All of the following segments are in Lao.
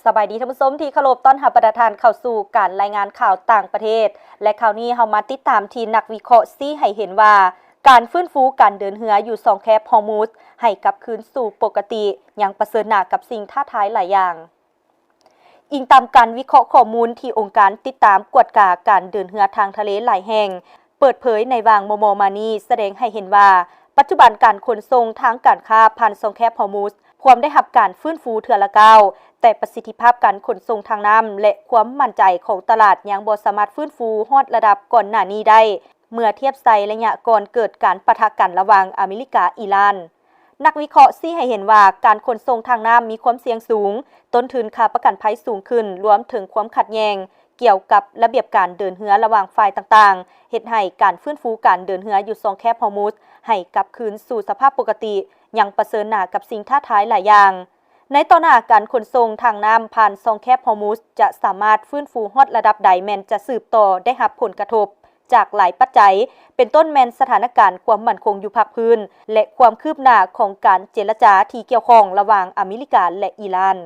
ສະບາຍດີທ່ານຜູ້ຊົມທີ່ເຄົາລົບ, ຕ້ອນຮັບບັນດາທ່ານເຂົ້າສູ່ການລາຍງານຂ່າວຕ່າງປະເທດ ແລະ ຂ່າວນີ້ເຮົາມາຕິດຕາມທີ່ນັກວິເຄາະຊີ້ໃຫ້ເຫັນວ່າ ການຟື້ນຟູການເດີນເຮືອຢູ່ຊ່ອງແຄບຮອຣມຸດໃຫ້ກັບຄືນສູ່ປົກກະຕິ ຍັງປະເຊີນໜ້າກັບສິ່ງທ້າທາຍຫຼາຍຢ່າງ. ອີງຕາມການວິເຄາະຂໍ້ມູນທີ່ອົງການຕິດຕາມກວດກາການເດີນເຮືອທາງທະເລຫຼາຍແຫ່ງ ເປີດເຜີຍໃນຫວ່າງມໍ່ໆມານີ້ ສະແດງໃຫ້ເຫັນວ່າ ປັດຈຸບັນການຂົນສົ່ງທາງການຄ້າຜ່ານຊ່ອງແຄບຮອຣມຸດ ພວມໄດ້ຮັບການຟື້ນຟູເທື່ອລະກ້າວ, ແຕ່ປະສິດທິພາບການຂົນສົ່ງທາງນ້ຳ ແລະ ຄວາມໝັ້ນໃຈຂອງຕະຫຼາດຍັງບໍ່ສາມາດຟື້ນຟູຮອດລະດັບກ່ອນໜ້ານີ້ໄດ້ ເມື່ອທຽບໃສ່ໄລຍະກ່ອນເກີດການປະທະກັນລະຫວ່າງອາເມລິກາ-ອີຣານ. ນັກວິເຄາະຊີ້ໃຫ້ເຫັນວ່າ ການຂົນສົ່ງທາງນ້ຳມີຄວາມສ່ຽງສູງ, ຕົ້ນທຶນຄ່າປະກັນໄພສູງຂຶ້ນ, ລວມເຖິງຄວາມຂັດແຍ່ງກ່ຽວກັບລະບຽບການເດີນເຮືອລະຫວ່າງຝ່າຍຕ່າງໆ ເຮັດໃຫ້ການຟື້ນຟູການເດີນເຮືອຢູ່ຊ່ອງແຄບຮອຣມຸດໃຫ້ກັບຄືນສູ່ສະພາບປົກກະຕິ ຍັງປະເຊີນໜ້າກັບສິ່ງທ້າທາຍຫຼາຍຢ່າງ. ໃນຕໍ່ໜ້າ, ການຂົນສົ່ງທາງນ້ຳຜ່ານຊ່ອງແຄບຮອຣມຸດຈະສາມາດຟື້ນຟູຮອດລະດັບໃດ ແມ່ນຈະສືບຕໍ່ໄດ້ຮັບຜົນກະທົບຈາກຫຼາຍປັດໄຈ, ເປັນຕົ້ນແມ່ນສະຖານະການຄວາມໝັ້ນຄົງຢູ່ພາກພື້ນ ແລະ ຄວາມຄືບໜ້າຂອງການເຈລະຈາທີ່ກ່ຽວຂ້ອງລະຫວ່າງອາເມລິກາ ແລະ ອີຣານ.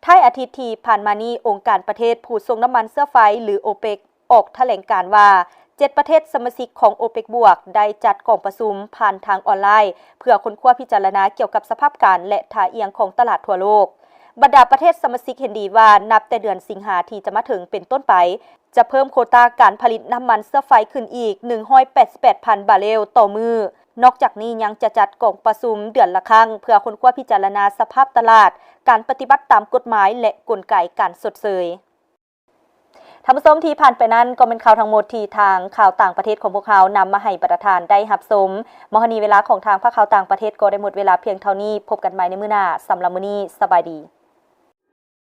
ທ້າຍອາທິດທີ່ຜ່ານມານີ້, ອົງການປະເທດຜູ້ສົ່ງນ້ຳມັນເຊື້ອໄຟ ຫຼື ໂອເປັກ ອອກຖະແຫຼງການວ່າ ເຈັດປະເທດສະມາຊິກຂອງໂອເປັກບວກ ໄດ້ຈັດກອງປະຊຸມຜ່ານທາງອອນລາຍ ເພື່ອຄົ້ນຄວ້າພິຈາລະນາກ່ຽວກັບສະພາບການ ແລະ ທ່າອ່ຽງຂອງຕະຫຼາດທົ່ວໂລກ. ບັນດາປະເທດສະມາຊິກເຫັນດີວ່າ ນັບແຕ່ເດືອນສິງຫາທີ່ຈະມາເຖິງເປັນຕົ້ນໄປ, ຈະເພີ່ມໂຄຕາການຜະລິດນ້ຳມັນເຊື້ອໄຟຂຶ້ນອີກ ໜຶ່ງຮ້ອຍແປດສິບແປດພັນບາເຣວຕໍ່ມື້. ນອກຈາກນີ້ຍັງຈະຈັດກອງປະຊຸມເດືອນລະຄັ້ງ ເພື່ອຄົ້ນຄວ້າພິຈາລະນາສະພາບຕະຫຼາດ, ການປະຕິບັດຕາມກົດໝາຍ ແລະ ກົນໄກການຊົດເຊີຍ. ທ່ານຜູ້ຊົມທີ່ຜ່ານໄປນັ້ນ ກໍແມ່ນຂ່າວທັງໝົດທີ່ທາງຂ່າວຕ່າງປະເທດຂອງພວກເຮົານຳມາໃຫ້ບັນດາທ່ານໄດ້ຮັບຊົມ. ມາຮອດນີ້ເວລາຂອງທາງພາກຂ່າວຕ່າງປະເທດກໍໄດ້ໝົດເວລາພຽງເທົ່ານີ້. ພົບກັນໃໝ່ໃນມື້ໜ້າ. ສຳລັບມື້ນີ້, ສະບາຍດີ.